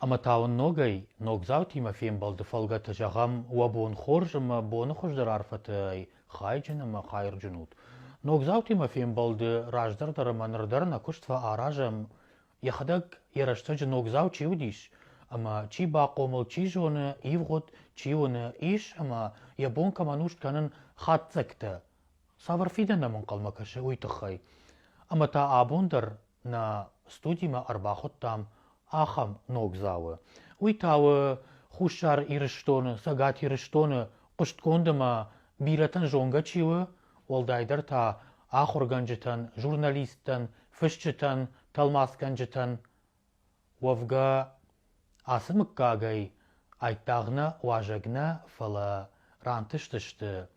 Ӕмӕ та уын ногӕй ногдзаутимӕ фембӕлды фӕлгӕты зӕгъӕм, уӕ бон хорз ӕмӕ боны хуыздӕр арфӕтӕй хайджын ӕмӕ хайырджын ут. Ногдзаутимӕ фембӕлды раздӕр дӕр ӕмӕ ныр дӕр нӕ куыст фӕаразӕм, йӕхӕдӕг йӕ рӕстӕджы ногдзау чи уыдис ӕмӕ чи бахъомыл, чи зоны ивгъуыд, чи уыны, ис ӕмӕ йӕ бон кӕмӕн у скӕнын хатдзӕгтӕ, цавӕр фидӕн нӕм ӕнхъӕлмӕ кӕсы, уый тыххӕй. Ӕмӕ та абон дӕр нӕ студимӕ ӕрбахуыдтам ахӕм ногдзауы. Уый та у Хуссар Ирыстоны, Цӕгат Ирыстоны хъуыстгонд ӕмӕ бирӕтӕн зонгӕ чи у, уӕлдайдӕр та ахуыргӕнджытӕн, журналисттӕн, фысджытӕн, тӕлмацгӕнджытӕн. Уӕвгӕ, ацы мыггагӕй айдагъ нӕ уазӕг нӕ, фӕлӕ рантыстысты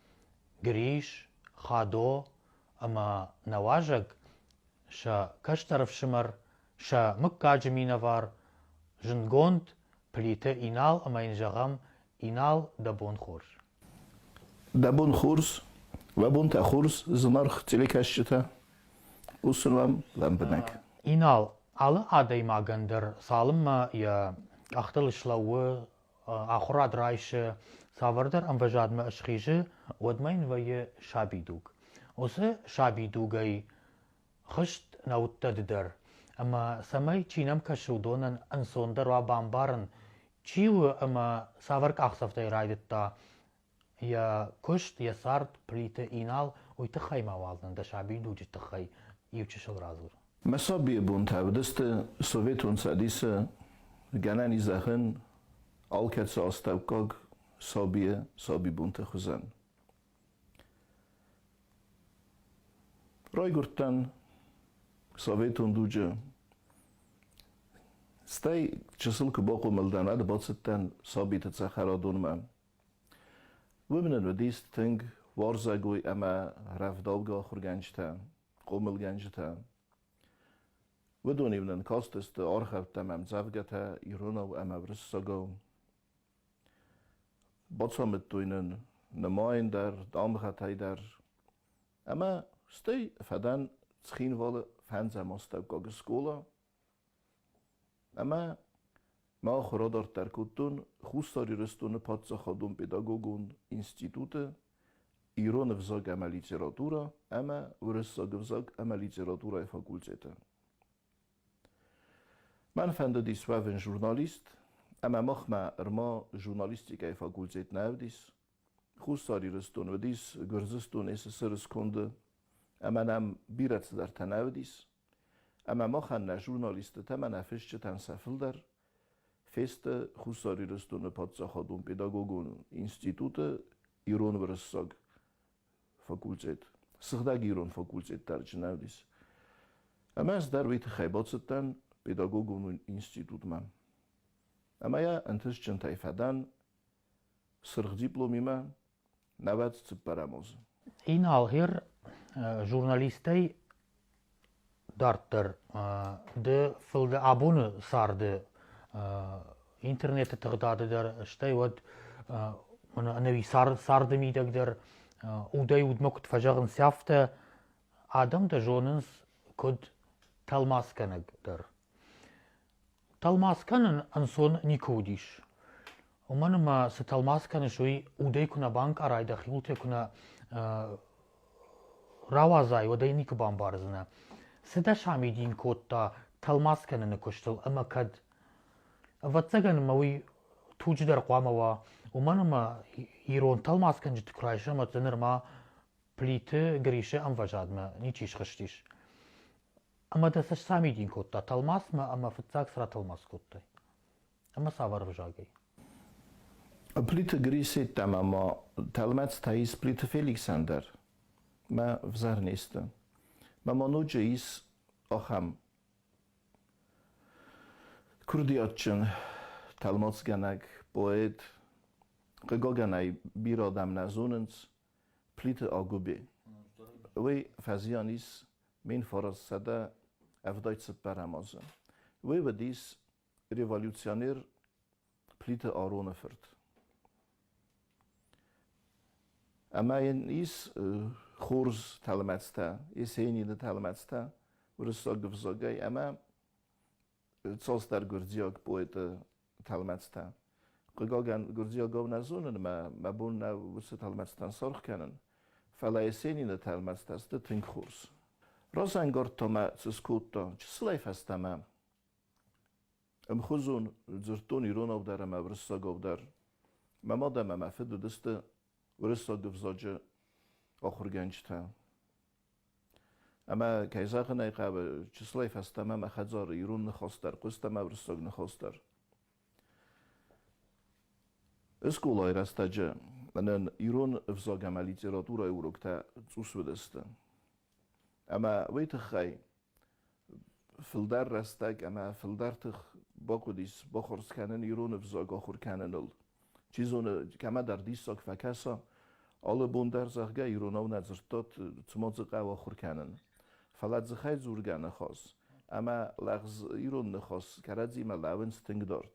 Грис, Хадо ӕмӕ нӕ уазӕг сӕ кӕстӕр ӕфсымӕр, сӕ мыггаджы минӕвар, зындгонд Плиты Инал ӕмӕ йын зӕгъӕм, Инал, дӕ бон хорз. Дӕ бон хорз, уӕ бонтӕ хорз, зынаргъ телекӕсджытӕ. Хъусын уӕм лӕмбынӕг. Инал, алы адӕймагӕн дӕр цалынмӕ йӕ къӕхтыл слӕууы, ахуырад райсы, цавӕрдӕр ӕмвӕзадмӕ схизы, уӕдмӕ йын вӕййы сабидуг. Уыцы сабидугӕй хызт нӕ уыдтӕ ды дӕр. Ӕмӕ цӕмӕй чи нӕм кӕсы, уыдонӕн ӕнцондӕр уа бамбарын, чи у ӕмӕ цавӕр къахдзӕфтӕй райдыдта йӕ куыст, йӕ цард Плиты Инал, уый тыххӕй ма уал нын дӕ сабидуджы тыххӕй иу чысыл радзур. Мӕ сабийы бонтӕ уыдысты Советон Цӕдисы гӕнӕн и зӕгъын, алкӕцы астӕуккаг сабийы сабибонты хуызӕн. Райгуырдтӕн советон дуджы. Стӕй чысыл куы бахъомыл дӕн, уӕд бацыдтӕн сабиты цӕхӕрадонмӕ. Уым нын уыдис тынг уарзӕгой ӕмӕ рӕвдаугӕ ахуыргӕнджытӕ, хъомылгӕнджытӕ. Уыдон-иу нын кастысты аргъӕуттӕ ӕмӕ ӕмдзӕвгӕтӕ иронау ӕмӕ уырыссагау. Бацамыдтой нын нымайын дӕр, дамгъӕтӕй дӕр. Ӕмӕ стӕй фӕдӕн Цхинвалы фӕндзӕм астӕуккаг скъола. Ӕмӕ мӕ ахуыр адарддӕр кодтон Хуссар Ирыстоны паддзахадон педагогон институты ирон ӕвзаг ӕмӕ литературӕ ӕмӕ уырыссаг ӕвзаг ӕмӕ литературӕйы факультеты. Мӕн фӕндыдис уӕвын журналист, ӕмӕ махмӕ ӕрма журналистикӕйы факультет нӕ уыдис. Хуссар Ирыстон уыдис Гуырдзыстоны СССР-ы сконды, ӕмӕ нӕм бирӕ цыдӕртӕ нӕ уыдис. Ӕмӕ махӕн нӕ журналисттӕ ӕмӕ нӕ фысджытӕн сӕ фылдӕр фесты Хуссар Ирыстоны паддзахадон педагогон институты ирон-уырыссаг факультет, сыгъдӕг ирон факультет дӕр чи нӕ уыдис. Ӕмӕ ӕз дӕр уый тыххӕй бацыдтӕн педагогон институтмӕ. Ӕмӕ йӕ ӕнтыстджынтӕй фӕдӕн сырх дипломимӕ науӕд цыппӕрӕм азы. Инал, гъер журналистӕй дарддӕр ды фылдӕр абоны царды интернеты тыгъдады дӕр, стӕй уӕд ӕнӕуи царды мидӕг дӕр удӕй удмӕ куыд фӕзӕгъынц, афтӕ адӕм дӕ зонынц куыд тӕлмацгӕнӕг дӕр. Тӕлмац кӕнын ӕнцон никуы уыдис. Уымӕн ӕмӕ цы тӕлмац кӕныс, уый удӕй куы нӕ банкъарай, дӕхиуылтӕ куы нӕ рауадзай, уӕд ӕй никуы бамбардзынӕ. Цы дӕ самидин кодта тӕлмац кӕныны куыстыл ӕмӕ кӕд? Ӕвӕццӕгӕн ӕмӕ уый туджы дӕр хъуамӕ уа, уымӕн ӕмӕ ирон тӕлмацгӕнджыты куы райсӕм, уӕд дзы нырма Плиты Грисы ӕмвӕзадмӕ ничи схызтис. Ӕмӕ дӕ цы самидин кодта тӕлмацмӕ ӕмӕ фыццаг цы ратӕлмац кодтай? Ӕмӕ цавӕр ӕвзагӕй? Плиты Грис йеддӕмӕ ма тӕлмӕцтӕ ис Плиты Феликсӕн дӕр. Мӕ взӕр не сты. Мӕ ма ноджы ис ахӕм курдиатджын тӕлмацгӕнӕг, поэт. Хъыгагӕн ӕй бирӕ адӕм нӕ зонынц, Плиты Агуыбе. Уый фӕзиан ис 1974 азы. Уый уыдис революционер Плиты Ароны фырт. Ӕмӕ йын ис хорз тӕлмӕцтӕ, Есенины тӕлмӕцтӕ уырыссаг ӕвзагӕй ӕмӕ цасдӕр гуырдзиаг поэты. тӕлмӕцтӕ. Хъыгагӕн, гуырдзиагау нӕ зонын ӕмӕ мӕ бон нӕу уыцы тӕлмӕцтӕн саргъ кӕнын, фӕлӕ Есенины тӕлмӕцтӕ сты тынг хорз. Разӕнгард та мӕ цы скодта, чысылӕй фӕстӕмӕ ӕмхуызон дзырдтон иронау дӕр ӕмӕ уырыссагау дӕр. Мӕ мад ӕмӕ мӕ фыд уыдысты уырыссаг ӕвзаджы ахуыргӕнджытӕ. Ӕмӕ, кӕй зӕгъын ӕй хъӕуы, чысылӕй фӕстӕмӕ мӕ хӕдзары ирон ныхас дӕр хъуыст ӕмӕ уырыссаг ныхас дӕр. Скъолайы рӕстӕджы мӕнӕн ирон ӕвзаг ӕмӕ литературӕйы уроктӕ цъус уыдысты. Ӕмӕ уый тыххӕй фылдӕр рӕстӕг ӕмӕ фылдӕр тых бахъуыдис бахардз кӕнын ирон ӕвзаг ахуыр кӕныныл. Чи зоны, кӕмӕдӕр диссаг фӕкӕса, алы бон дӕр, зӕгъгӕ, иронау нӕ дзырдтат, цыма дзы хъӕуы ахуыр кӕнын. Фӕлӕ дзыхӕй дзургӕ ныхас ӕмӕ лӕгъз ирон ныхас кӕрӕдзимӕ лӕууынц тынг дард.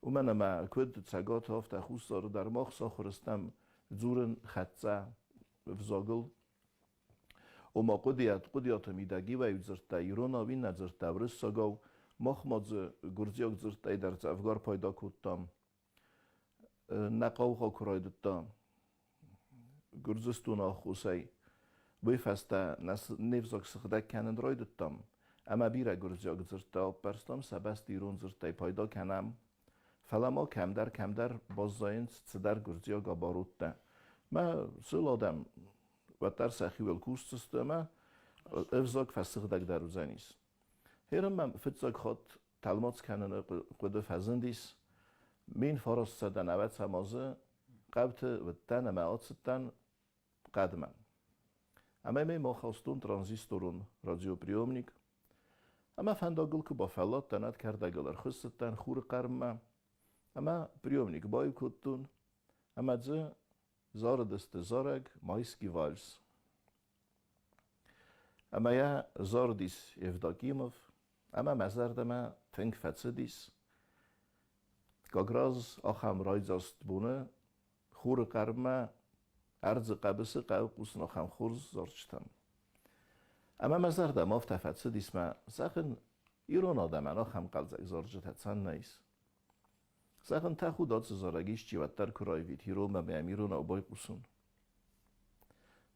Уымӕн ӕмӕ куыд Цӕгаты, афтӕ Хуссары дӕр мах сахуыр стӕм дзурын хӕццӕ ӕвзагыл. Ома хъуыдыйад хъуыдыйаты мидӕг иуӕй дзырдта иронау, иннӕ дзырдта уырыссагау. Мах ма дзы гуырдзиаг дзырдтӕй дӕр дзӕвгар пайда кодтам. Нӕ хъаугъа куы райдыдта Гуырдзыстоны аххосӕй, уый фӕстӕ не взаг сыгъдӕг кӕнын райдыдтам ӕмӕ бирӕ гуырдзиаг дзырдтӕ аппӕрстам, сӕ бӕсты ирон дзырдтӕй пайда кӕнӕм. Фӕлӕ ма кӕмдӕр-кӕмдӕр баззайынц цыдӕр гуырдзиаг обороттӕ. Мӕ сыл адӕм уӕддӕр сӕхиуыл кусдзысты ӕмӕ ӕвзаг фӕсыгъдӕгдӕр уыдзӕнис. Гъер мӕм фыццаг хатт тӕлмац кӕныны хъуыды фӕзындис. 1990 азы хъӕуты уыдтӕн ӕмӕ ацыдтӕн хъӕдмӕ. Ӕмӕ мӕм ахастон транзисторон радиоприемник. Ӕмӕ фӕндагыл куы бафӕлладтӕн, ӕд кӕрдӕгыл ӕрхуыссыдтӕн хуры хъарммӕ. Ӕмӕ приемник баиу кодтон, ӕмӕ дзы зарыдысты зарӕг «Майский вальс». Ӕмӕ йӕ зарыдис Евдокимов, ӕмӕ мӕ зӕрдӕмӕ тынг фӕцыдис. Как раз ахӕм райдзаст боны хуры хъарммӕ ӕрдзы хъӕбысы хъӕуы хъусын ахӕм хорз зарджытӕм. Ӕмӕ мӕ зӕрдӕмӕ афтӕ фӕцыдис, мӕ зӕгъын, ирон адӕмӕн ахӕм хъӕлдзӕг зарджытӕ цӕннӕ ис. Зӕгъын, тӕхуд ацы зарӕг исчи уӕддӕр куы раивид иронмӕ ӕмӕ йӕм иронау байхъусын.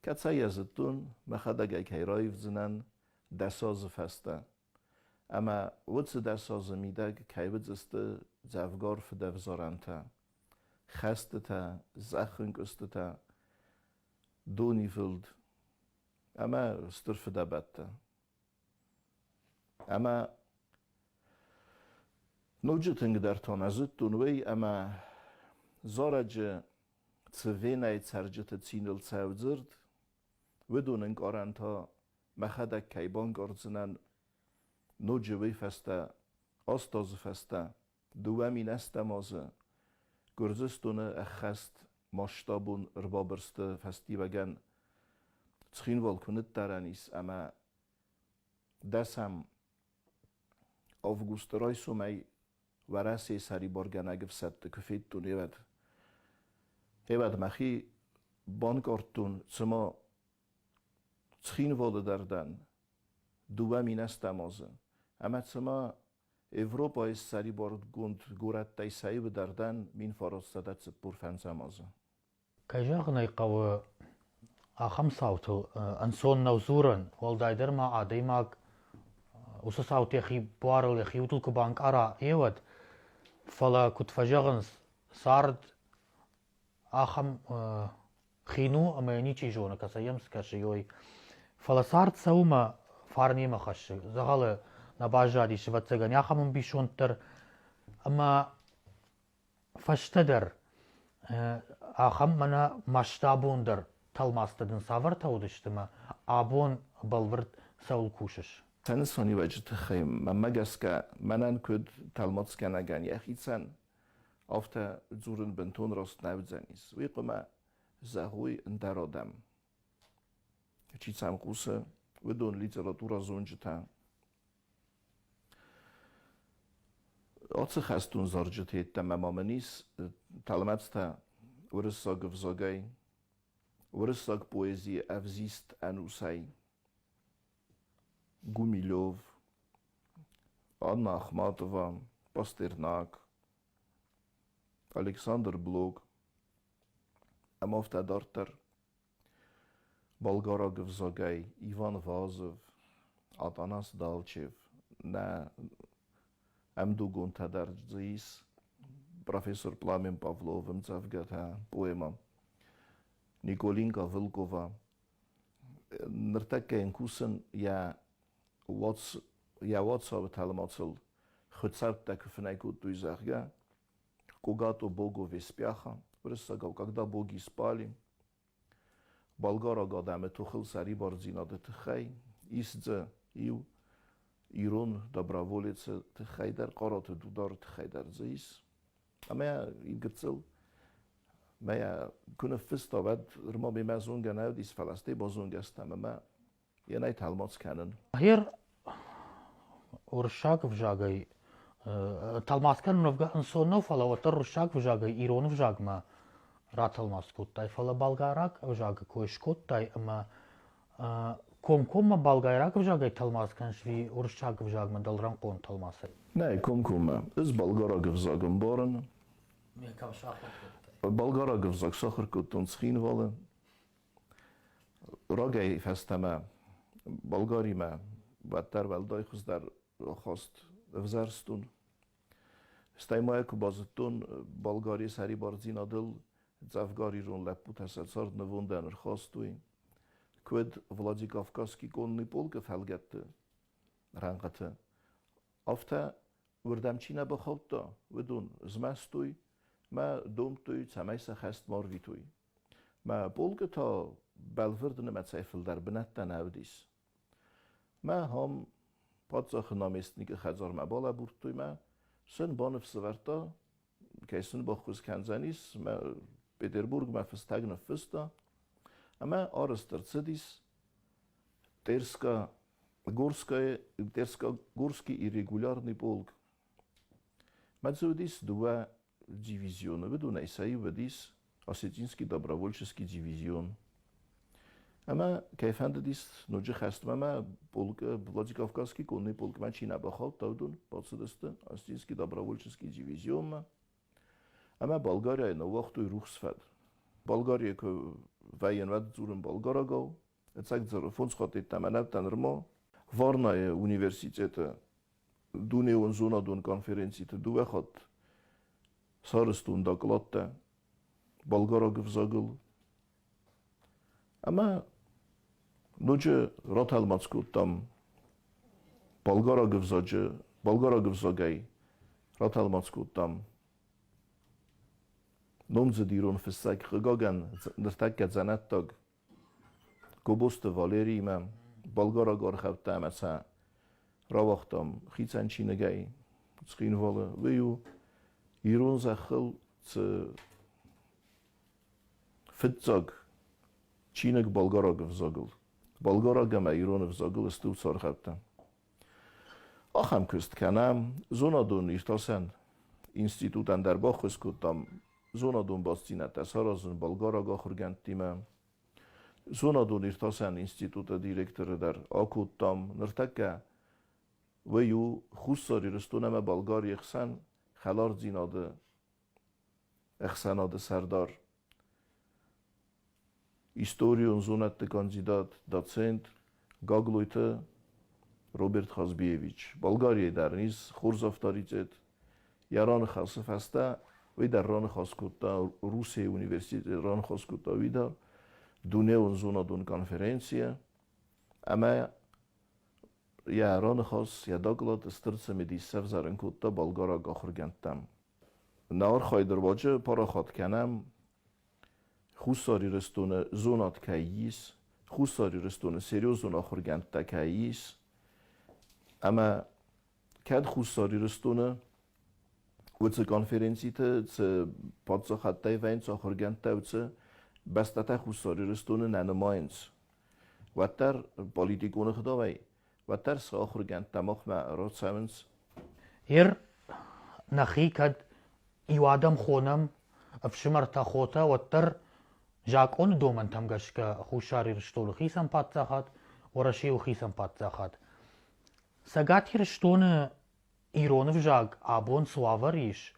Кӕцӕй йӕ зыдтон, мӕхӕдӕг ӕй кӕй раивдзынӕн 10 азы фӕстӕ. Ӕмӕ уыцы 10 азы мидӕг кӕй уыдзысты дзӕвгар фыдӕвзарӕнтӕ, хӕстытӕ, зӕххынкъуыстытӕ, донивылд ӕмӕ стыр фыдӕбӕттӕ. Ӕмӕ ноджы тынгдӕр та нӕ зыдтон уый, ӕмӕ зарӕджы цы Венӕйы цӕрджыты циныл цӕуы дзырд, уыдон ӕнкъарӕн та мӕхӕдӕг кӕй банкъардзынӕн ноджы уый фӕстӕ, 8 азы фӕстӕ, 2008 азы Гуырдзыстоны ӕххӕст масштабон ӕрбабырсты фӕстиуӕгӕн Цхинвал куы ныддарӕн ис ӕмӕ 10 августы райсомӕй Уӕрӕсейы сӕрибаргӕнӕг ӕфсӕдты куы федтон, уӕд, уӕд мӕхи банкъардтон, цыма Цхинвалы дӕр дӕн 2008 азы, ӕмӕ цыма Европӕйы ссӕрибаргонд горӕттӕй сӕ иуы дӕр дӕн 1945 азы. Кӕй зӕгъын ӕй хъӕуы, ахӕм цаутыл ӕнцон нӕу дзурӕн, уӕлдайдӕр ма адӕймаг уыцы цаутӕ йӕхи буарыл, йӕхи удыл куы банкъара, гъеуӕд. Фӕлӕ, куыд фӕзӕгъынц, цард ахӕм хин у, ӕмӕ йӕ ничи зоны, кӕцӕй йӕм скӕсы, ой. Фӕлӕ цард цӕуы мӕ фарн йемӕ хӕссы. Дзӕгъӕлы нӕ баззадис, ӕвӕццӕгӕн, ахӕм ӕмбисонд дӕр. Ӕмӕ фӕстӕдӕр ахӕм мӕнӕ масштабондӕр тӕлмацтӕ дын цавӕртӕ уыдысты мӕ абон бӕлвырд цӕуыл кусыс? Сӕ нысаниуӕджы тыххӕй мӕнмӕ гӕсгӕ мӕнӕн куыд тӕлмацгӕнӕгӕн йӕхицӕн, афтӕ дзурын бынтон раст нӕ уыдзӕнис. Уый хъуамӕ зӕгъой ӕндӕр адӕм. Чи сӕм хъусы, уыдон литературӕзонджытӕ. Ацы хӕстон зарджыты йеддӕмӕ ма мын ис тӕлмӕцтӕ уырыссаг ӕвзагӕй, уырыссаг поэзийы ӕвзист ӕнусӕй. Гумилев, Анна Ахматова, Пастернак. Александр Блок ӕмӕ афтӕ дарддӕр. Болгараг ӕвзагӕй Иван Вазов, Атанас Далчев, нӕ ӕмдугонтӕ дӕр дзы ис, профессор Пламен Павлов ӕмдзӕвгӕтӕ, поэмӕ Николинка Вылкова. Ныртӕккӕ йын кусын йӕ йӕ уацауы тӕлмацыл хуыцӕуттӕ куы фынӕй кодтой, зӕгъгӕ, Когато богове спяха, уырыссагау Когда боги спали, болгараг адӕмы тохыл сӕрибардзинады тыххӕй, ис дзы иу ирон доброволецы тыххӕй дӕр, Хъараты Дудары тыххӕй дӕр дзы ис. Ӕмӕ гыццыл мӕ куы ныффыста, уӕд ырма мемӕ зонгӕ нӕ уыдис, фӕлӕ стӕй базонгӕ стӕм ӕмӕ йӕ нӕй тӕлмац кӕнын. Гъер уырыссаг ӕвзагӕй тӕлмац кӕнын уӕвгӕ ӕнцон нӕу, фӕлӕ уӕддӕр уырыссаг ӕвзагӕй ирон ӕвзагмӕ ратӕлмац кодтай, фӕлӕ болгараг ӕвзагы кой скодтай ӕмӕ комкоммӕ болгайраг ӕвзагӕй тӕлмац кӕныс ӕви уырыссаг ӕвзагмӕ дӕлрӕнхъон тӕлмацӕй? Нӕ, комкоммӕ. Ӕз болгараг ӕвзаг ӕмбарын. Кӕм сахуыр кодтай? Болгараг ӕвзаг сахуыр кодтон Цхинвалы. Рагӕй фӕстӕмӕ Болгаримӕ уӕддӕр уӕлдай хуыздӕр ахаст ӕвзӕрстон. Стӕй ма йӕ куы базыдтон, Болгарийы сӕрибардзинадыл дзӕвгар ирон лӕппутӕ сӕ цард нывондӕн ӕрхастой, куыд Владикавказский конный полкы фӕлгӕтты рӕнхъыты, афтӕ уырдӕм чи нӕ бахаудта, уыдон змӕстой мӕ домдтой, цӕмӕй сӕ хӕст ма рвитой. Мӕ полкъы та бӕлвырд нымӕцӕй фылдӕр бынӕттӕ нӕ уыдис. Мӕ хом паддзахы наместникы хӕдзармӕ балӕбурдтой мӕ сын баныфсӕвӕрдта, кӕй сын баххуыс кӕндзӕнис, мӕ Петербургмӕ фыстӕг ныффыста ӕмӕ арӕзт ӕрцыдис Терско Горская, Терско-Горский иррегулярный полк. Мӕ дзы уыдис дыууӕ дивизионы уыдонӕй сӕ иу уыдис Осетинский добровольческий дивизион. Ӕмӕ кӕй фӕндыдис ноджы хӕстмӕ мӕ полкъы Владикавказский конный полкмӕ чи нӕ бахаудта, уыдон бацыдысты Осетинский добровольческий дивизионмӕ. Ӕмӕ Болгарияйы ныууагътой рухс фӕд. Болгарийы куы вӕййын, уӕд дзурын болгарагау. Ӕцӕг дзы фондз хатты йеддӕмӕ нӕ уыдтӕн нырма. Варнайы университеты дунеон зонадон конференциты дыууӕ хатт сарӕзтон докладтӕ болгараг ӕвзагыл. Ӕмӕ ноджы ратӕлмац кодтам болгараг ӕвзаджы болгараг ӕвзагӕй ратӕлмац кодтам номдзыд ирон фыссӕг, хъыгагӕн, ныртӕккӕ дзӕнӕттаг Гобозты Валериимӕ болгараг аргъӕуттӕ ӕмӕ сӕ рауагътам хицӕн чиныгӕй Цхинвалы. Уый у ирон зӕххыл цы фыццаг чиныг болгараг ӕвзагыл. Болгараг ӕмӕ ирон ӕвзагыл сты уыцы аргъӕуттӕ. Ахӕм куыст кӕнӕм зонадон иртасӕн институтӕн дӕр баххуыс кодтам зонадон бастдзинӕдтӕ саразын болгараг ахуыргӕндтимӕ. Зонадон иртасӕн институты директоры дӕр акодтам. Ныртӕккӕ уый у Хуссар Ирыстон ӕмӕ Болгарийы хсӕн хӕлардзинады ӕхсӕнады сӕрдар, историон зонӕдты кандидат, доцент Гаглойты Роберт Хазбиевич. Болгарийы дӕр ис хорз авторитет. Йӕ раныхасы фӕстӕ уый дӕр раныхас кодта Русийы университеты раныхас кодта уый дӕр дунеон зонадон конференцийы ӕмӕ йӕ раныхас, йӕ доклад стыр цымыдис сӕвзӕрын кодта болгараг ахуыргӕндтӕм. Нӕ архайды руаджы парахат кӕнӕм Хуссар Ирыстоны зонад кӕй ис, Хуссар Ирыстоны серьезон ахуыргӕндтӕ кӕй ис, ӕмӕ кӕд Хуссар Ирыстоны уыцы конференциты цы паддзахадтӕй вӕййынц ахуыргӕндтӕ, уыцы бӕстӕтӕ Хуссар Ирыстоны нӕ нымайынц, уӕддӕр политикон ӕгъдауӕй, уӕддӕр сӕ ахуыргӕндтӕ махмӕ рацӕуынц. Ер нӕхи кӕд иу адӕм хонӕм, ӕфсымӕртӕ, хотӕ, уӕддӕр закъоны домӕнтӕм гӕсгӕ Хуссар Ирыстоны хицӕн паддзахад, Уӕрӕсейы хицӕн паддзахад. Цӕгат Ирыстоны ирон ӕвзаг абон цы уавӕры ис,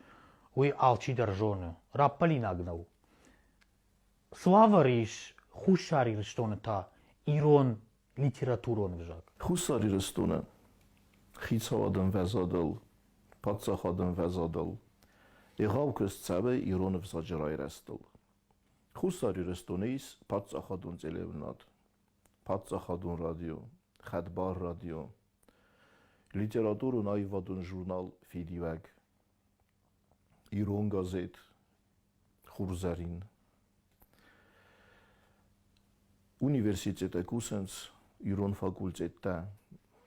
уый алчидӕр зоны, раппӕлинаг нӕу. Цы уавӕры ис Хуссар Ирыстоны та ирон литературон ӕвзаг? Хуссар Ирыстоны хицауады ӕмвӕзадыл, паддзахады ӕмвӕзадыл егъау куыст цӕуы ирон ӕвзаджы райрӕзтыл. Хуссар Ирыстоны ис паддзахадон телеуынынад, паддзахадон радио, хӕдбар радио, литературон-аивадон журнал «Фидиуӕг», ирон газет «Хурзӕрин». Университеты кусынц ирон факультеттӕ,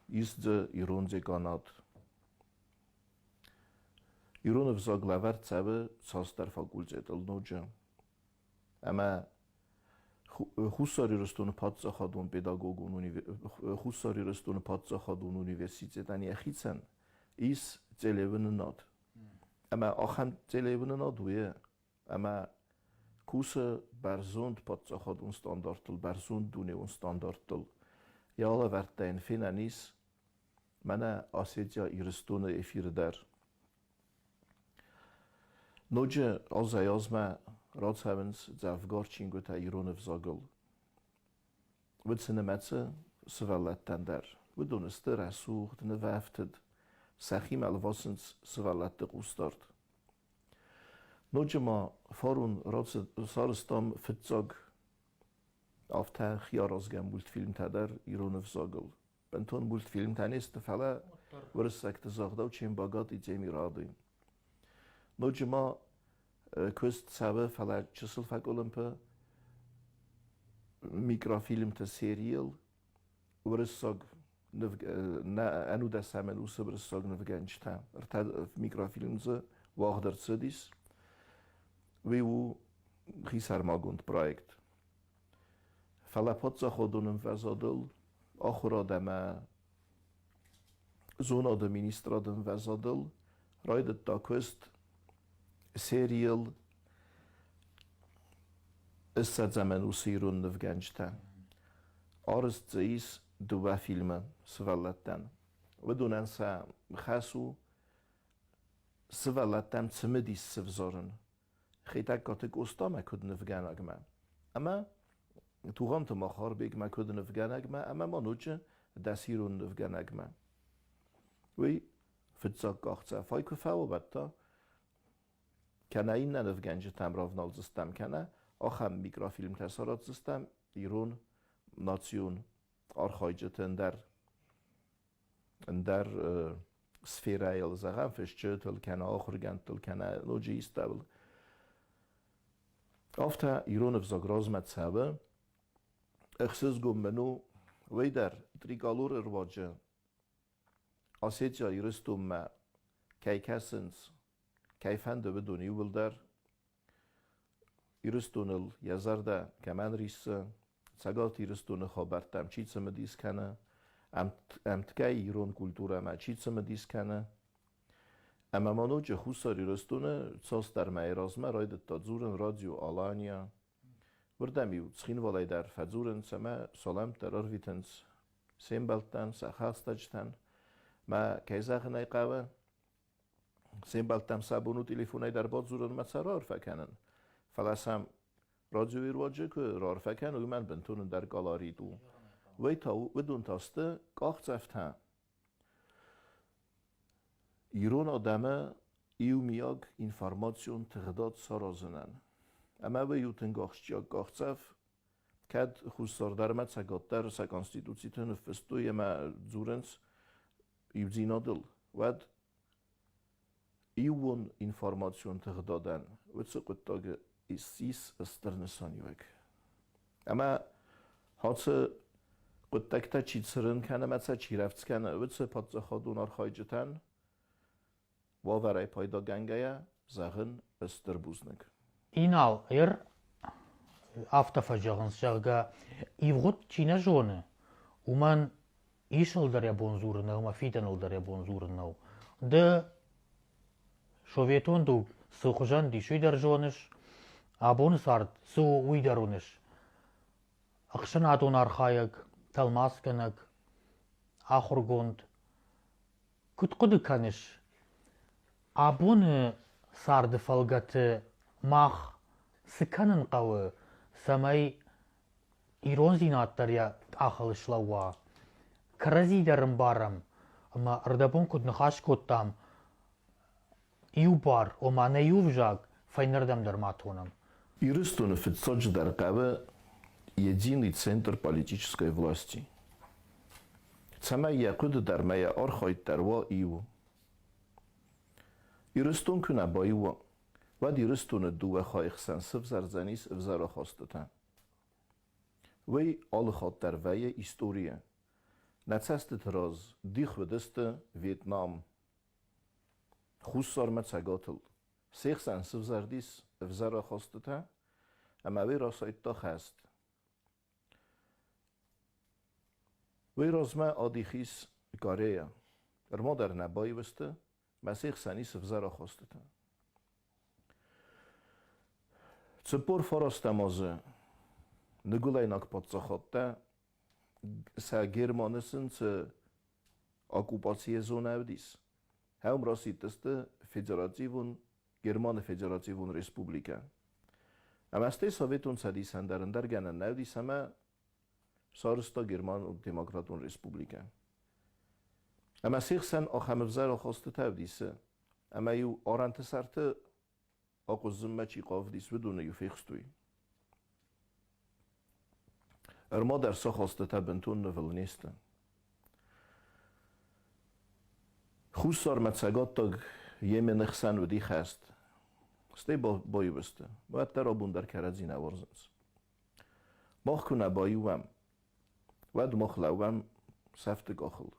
ис дзы ирон деканат. Ирон ӕвзаг лӕвӕрд цӕуы цасдӕр факультетыл ноджы. Ӕмӕ Хуссар Ирыстоны паддзахадон педагогон Хуссар Ирыстоны паддзахадон университетӕн йӕхицӕн ис телеуынынад. Ӕмӕ ахӕм телеуынынад у, ӕмӕ кусы бӕрзонд паддзахадон стандарттыл, бӕрзонд дунеон стандарттыл. Йӕ алӕвӕрдтӕ йын фенӕн ис мӕнӕ Осетия Ирыстоны эфиры дӕр. Ноджы азӕй-азмӕ рацӕуынц дзӕвгар чингуытӕ ирон ӕвзагыл. Уыцы нымӕцы сывӕллӕттӕн дӕр. Уыдон сты рӕсугъд, нывӕфтыд, сӕхимӕ лвасынц сывӕллӕтты хъусдард. Ноджы ма фарон сарӕзтам фыццаг афтӕ хиаразгӕ мультфильмтӕ дӕр ирон ӕвзагыл. Бынтон мультфильмтӕ не сты, фӕлӕ уырыссӕгты загъдау чем богаты, тем и рады. Ноджы ма куыст цӕуы, фӕлӕ чысыл фӕкъуылымпы микрофильмты серийыл уырыссаг ӕнудӕсӕм ӕнусы уырыссаг нывгӕнджытӕ. Ӕртӕ микрофильм дзы уагъд ӕрцыдис. Уый у хисӕрмагонд проект. Фӕлӕ паддзахадон ӕмвӕзадыл ахуырад ӕмӕ зонады министрады ӕмвӕзадыл райдыдта куыст серийыл ссӕдзӕм ӕнусы ирон нывгӕнджытӕ. Арӕзт дзы ис дыууӕ фильмы сывӕллӕттӕн. Уыдонӕн сӕ хӕс у сывӕллӕттӕм цымыдис сывзарын Хетӕгкаты Къостамӕ куыд нывгӕнӕгмӕ ӕмӕ Тугъанты Махарбегмӕ куыд нывгӕнӕгмӕ ӕмӕ ма ноджы дӕсирон нывгӕнӕгмӕ. Уый фыццаг къахдзӕфӕй куы фӕуа, та кӕнӕ иннӕ нывгӕнджытӕм равналдзыстӕм, кӕнӕ ахӕм микрофильмтӕ сараздзыстӕм ирон национ архайджыты ӕндӕр сферӕйыл, зӕгъӕм, фысджытыл, кӕнӕ ахуыргӕндтыл, кӕнӕ ноджы истӕуыл. Афтӕ ирон ӕвзаг размӕ цӕуы. Ӕхсызгон мын у, уый дӕр Триколоры руаджы Осетия Ирыстонмӕ кӕй кӕсынц, кӕй фӕнды, уыдон иууылдӕр Ирыстоныл йӕ зӕрдӕ кӕмӕн риссы, Цӕгат Ирыстоны хабӕрттӕм чи цымыдис кӕны, ӕмткӕй ирон культурӕмӕ чи цымыдис кӕны. Ӕмӕ ма ноджы Хуссар Ирыстоны цасдӕр мӕйы размӕ райдыдта дзурын радио Алания. Уырдӕм-иу Цхинвалӕй дӕр фӕдзурынц ӕмӕ салӕмттӕ рарвитынц се мбӕлттӕн, сӕ хӕстӕджытӕн. Мӕ, кӕй зӕгъын ӕй хъӕуы, се мбӕлттӕм сӕ бон у телефонӕй дӕр бадзурын ӕмӕ сӕ раарфӕ кӕнын. Фӕлӕ сӕм радиойы руаджы куы раарфӕ кӕны, уымӕн бынтон ӕндӕр колорит у. Уый та уыдон та сты къахдзӕфтӕ. Ирон адӕмы иумиаг информацион тыгъдад саразынӕн. Ӕмӕ уый у тынг ахсджиаг къахдзӕф, кӕд Хуссар дӕр ӕмӕ Цӕгат дӕр сӕ конституциты ныффыстой ӕмӕ дзурынц иудзинадыл, уӕд иууон информацион тыгъдадӕн уыцы хъуыддаджы ис стыр нысаниуӕг. Ӕмӕ ацы хъуыддӕгтӕ чи цырын кӕны ӕмӕ сӕ чи рӕвдз кӕны, уыцы паддзахадон архайджытӕн уавӕрӕй пайдагӕнгӕйӕ зӕгъын стыр бузныг. Инал, ӕр афтӕ фӕзӕгъынц, зӕгъгӕ, ивгъуыд чи нӕ зоны, уымӕн исыл дӕр йӕ бон дзурын нӕу ӕмӕ фидӕныл дӕр йӕ бон дзурын нӕу. Ды советон дуг цы хуызӕн дис, уый дӕр зоныс, абоны цард цы у, уый дӕр уыныс. Ӕхсӕнадон архайӕг, тӕлмацгӕнӕг, ахуыргонд. Куыд хъуыды кӕныс, абоны царды фӕлгӕты мах цы кӕнын хъӕуы, цӕмӕй ирондзинад дӕр йӕ къахыл слӕууа, кӕрӕдзи дӕр ӕмбарӕм, ӕмӕ ӕрдӕбон куыд ныхас кодтам, иу бар, ома нӕ иу ӕвзаг фӕйнӕрдӕм дӕр ма тонӕм. Ирыстоны фыццаджыдӕр хъӕуы единый центр политической власти. Цӕмӕй йӕ хъуыды дӕр ӕмӕ йӕ архайд дӕр уа иу. Ирыстон куы нӕ баиу уа, уӕд Ирыстоны дыууӕ хайы хсӕн сывзӕрдзӕнис ӕвзӕр ахастытӕ. Уый алы хатт дӕр вӕййы историйы. Нӕ цӕстыты раз дих уыдысты Вьетнам, Хуссармӕ Цӕгатыл. Се хсӕн сывзӕрдис ӕвзӕр ахастытӕ, ӕмӕ уый расайдта хӕст. Уый размӕ адих ис Корея. Ӕрмӕ дӕр нӕ баивысты, мӕ се хсӕн ис ӕвзӕр ахастытӕ. 49 азы ныгуылӕйнаг паддзахадтӕ сӕ Германы сын цы оккупацийы зонӕ уыдис, ӕм расидтысты федеративон Германы Федеративон Республикӕ. Ӕмӕ стӕй Советон Цӕдисӕн дӕр ӕндӕр гӕнӕн нӕ уыдис ӕмӕ сарӕзта Германы Демократон Республикӕ. Ӕмӕ се хсӕн ахӕм ӕвзӕр ахастытӕ ӕвдисы, ӕмӕ-иу арӕнты сӕрты ахъуыззынмӕ чи хъавыдис, уыдоны-иу фехстой. Ӕрмадӕр сӕ ахастытӕ бынтон нывыл не сты. Хуссармӕ цӕгаттаг Йемены хсӕн уыди хӕст. Стӕй баиу сты. Уӕддӕр абон дӕр кӕрӕдзи нӕ уарзынц. Мах куы нӕ баиу уӕм, уӕд мах лӕууӕм сӕфты къахыл.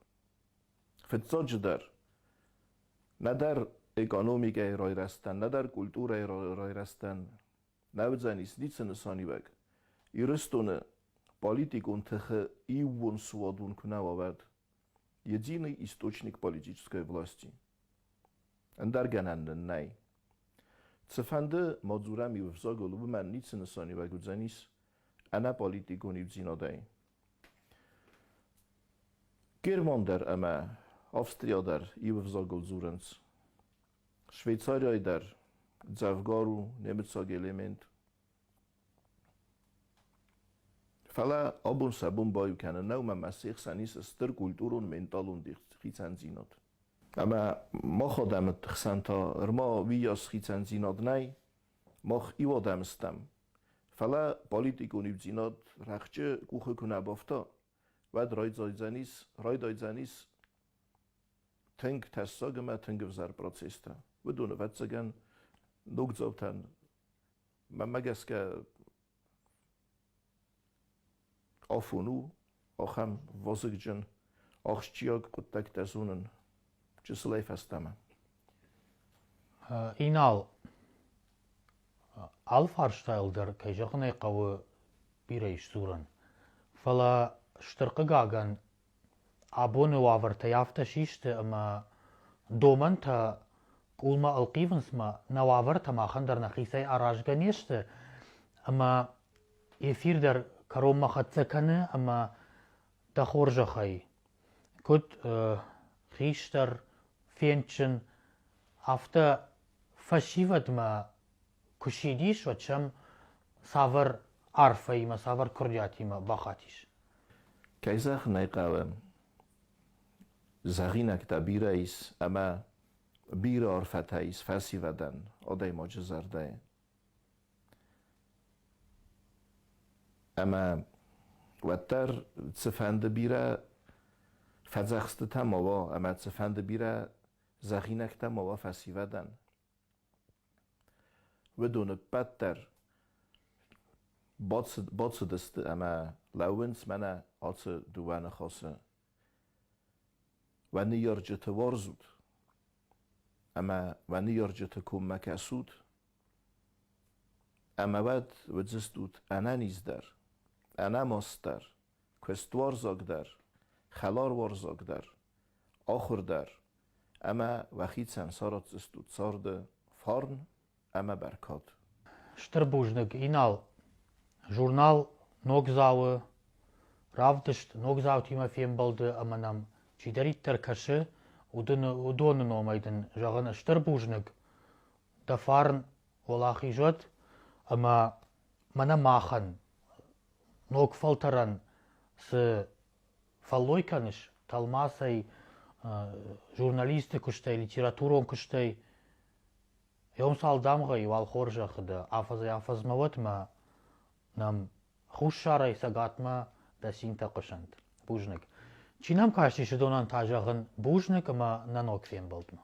Фыццаджыдӕр, нӕдӕр экономикӕйы райрӕзтӕн, нӕдӕр культурӕйы райрӕзтӕн нӕ уыдзӕнис ницы нысаниуӕг. Ирыстоны политикон тыхы иууон суадон куы нӕ уа, уӕд единый источник политической власти. Ӕндӕр гӕнӕн нын нӕй. Цыфӕнды ма дзурӕм иу ӕвзагыл, уымӕн ницы нысаниуӕг уыдзӕнис ӕнӕ политикон иудзинадӕй. Герман дӕр ӕмӕ Австрия дӕр иу ӕвзагыл дзурынц. Швейцарияйы дӕр дзӕвгар у немыцаг элемент. Фӕлӕ абон сӕ бон баиу кӕнын нӕу ӕмӕ се хсӕн ис стыр культурон, менталон хицӕндзинад. Ӕмӕ мах адӕмы хсӕн та ӕрма уыйас хицӕндзинад нӕй, мах иу адӕм стӕм. Фӕлӕ политикон иудзинад рӕхджы къухы куы нӕ бафта, уӕд райдайдзӕнис, райдайдзӕнис тынг тӕссаг ӕмӕ тынг ӕвзӕр процесстӕ. Уыдон, ӕвӕццӕгӕн, ногдзаутӕн, мӕнмӕ гӕсгӕ, афон у ахӕм вазыгджын, ахсджиаг хъуыддӕгтӕ зонын чысылӕй фӕстӕмӕ. Инал, алы фарстайыл дӕр, кӕй зӕгъын ӕй хъӕуы, бирӕ ис дзурӕн. Фӕлӕ стыр хъыгагӕн, абоны уавӕртӕй афтӕ систы, ӕмӕ домӕнтӕ къулмӕ ӕлхъивынц мӕ нӕ уавӕртӕ махӕн дӕр нӕхицӕй аразгӕ не сты, ӕмӕ эфир дӕр кӕронмӕ хӕццӕ кӕны ӕмӕ дӕ хорзӕхӕй, куыд хистӕр, фендджын, афтӕ фӕсивӕдмӕ куы сидис, уӕд сӕм цавӕр арфӕимӕ, цавӕр куырдиатимӕ бахатис? Кӕй зӕгъын ӕй хъӕуы, зӕгъинӕгтӕ бирӕ ис ӕмӕ бирӕ арфӕтӕ ис фӕсивӕдӕн адӕймаджы зӕрдӕйы. Ӕмӕ уӕддӕр цыфӕнды бирӕ фӕдзӕхстытӕ ма уа ӕмӕ цыфӕнды бирӕ зӕгъинӕгтӕ ма уа фӕсивӕдӕн, уыдоны ппӕт дӕр бацыдысты ӕмӕ лӕууынц мӕнӕ ацы дыууӕ ныхасы. Уӕ ныййарджыты уарзут ӕмӕ уӕ ныййарджыты коммӕ кӕсут, ӕмӕ уӕд уыдзыстут ӕнӕниздӕр, ӕнӕмастдӕр, куыстуарзагдӕр, хӕларуарзагдӕр, ахуырдӕр ӕмӕ уӕхицӕн саратдзыстут царды фарн ӕмӕ бӕркад. Стыр бузныг, Инал. Журнал Ногдзау-ы равдыст ногдзаутимӕ фембӕлды ӕмӕ нӕм чидӕриддӕр кӕсы, уыдоны номӕй дын зӕгъын стыр бузныг. Дӕ фарн уӕлахиз уӕд ӕмӕ мӕнӕ махӕн, ног фӕлтӕрӕн цы фӕллой кӕныс тӕлмацӕй, журналисты куыстӕй, литературон куыстӕй, Еум цал дамгъӕйы, уал хорзӕхы дӕ афӕдзӕй-афӕдзмӕ уӕд мӕ нӕм Хуссарӕй Цӕгатмӕ дӕ цинтӕ хъуысӕнт. Бузныг. Чи нӕм кастис, уыдонӕн та зӕгъын бузныг ӕмӕ нӕ ног фембӕлдмӕ.